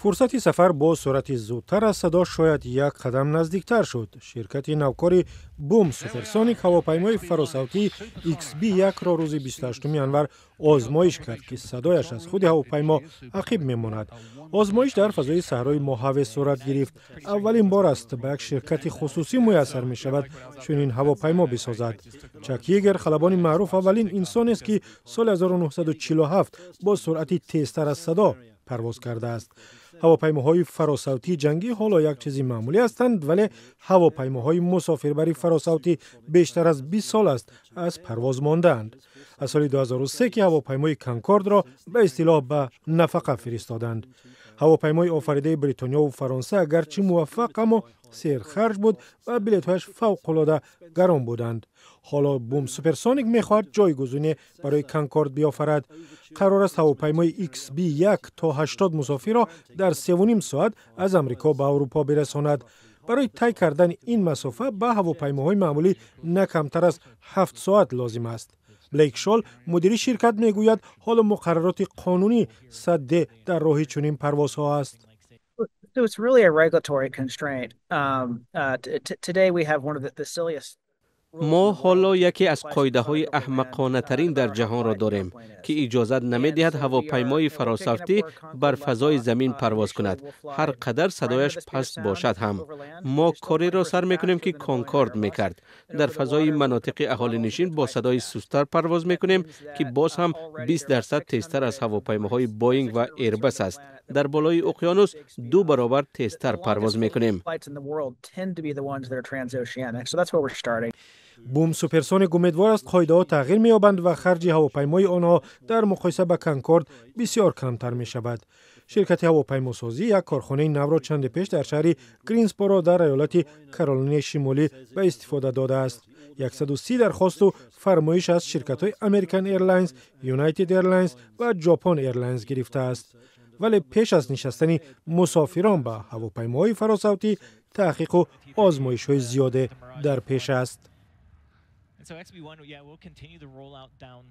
Фурсати сафар бо суръати зудтар аз садо шояд як қадам наздиктар шуд. Ширкати навкори Бум Суперсоник ҳавопаймои фаросавтии XB1-ро рӯзи 28 январ озмоиш кард, ки садояш аз худи ҳавопаймо ақиб мемонад. Озмоиш дар фазои саҳрои Моҳаве сурат гирифт. Аввалин бор аст, ба як ширкати хусусӣ муяссар мешавад чунин ҳавопаймо бисозад. Чак Егер, халабони маъруф, аввалин инсонест, ки соли 1947 бо суръати тезтар аз садо парвоз кардааст. Ҳавопаймоҳои фаросавтии ҷангӣ ҳоло як чизи маъмулӣ ҳастанд, вале ҳавопаймоҳои мусофирбари фаросавтӣ бештар аз 20 сол аст, аз парвоз мондаанд, аз соли 2003, ки ҳавопаймои Конкордро ба истилоҳ ба нафақа фиристоданд. Ҳавопаймои офаридаи Бритониёву Фаронса агарчи муваффақ, аммо серхарҷ буд ва билетҳояш фавқулода гарон буданд. Ҳоло Бум Суперсоник мехоҳад ҷойгузине барои Конкорд биёфарад. Қарор аст, ҳавопаймои XB1 то 80 мусофирро дар 3,5 соат аз Амрико ба Аврупо бирасонад. Барои тай кардани ин масофа ба ҳавопаймоҳои маъмулӣ на камтар аз 7 соат лозим аст. Блейк Шол, мудири ширкат, мегӯяд, ҳоло муқаррароти қонунӣ садде дар роҳи чунин парвозҳо аст. So it's really a regulatory constraint. Today we have one of the silliest Мо ҳоло яке аз қоидаҳои аҳмақонатарин дар ҷаҳонро дорем, ки иҷозат намедиҳад ҳавопаймои фаросавтӣ бар фазои замин парвоз кунад, ҳар қадар садояш паст бошад ҳам. Мо кореро сар мекунем, ки Конкорд мекард. Дар фазои манотиқи аҳолинишин бо садои сусттар парвоз мекунем, ки боз ҳам 20% тезтар аз ҳавопаймоҳои Боинг ва Эрбас аст. Дар болои уқёнус ду баробар тезтар парвоз мекунем. flights in the world tend to be the ones that are transoceanic. So that's where we're starting. Бум Суперсоник умедвор аст, қоидаҳо тағйир меёбанд ва харҷи ҳавопаймои онҳо дар муқоиса ба Конкорд бисёр камтар мешавад. Ширкати ҳавопаймосозӣ як корхонаи навро чанде пеш дар шаҳри Гринсборо дар иёлати Каролинаи Шимолӣ ба истифода додааст. 130 дархосту фармоиш аз ширкатҳои American Airlines, United Airlines ва Japan Airlines гирифтааст, вале пеш аз нишастани мусофирон ба ҳавопаймоҳои фаросавтӣ таҳқиқу озмоишҳои зиёде дар пеш аст. And so XB1, yeah, we'll continue the rollout down.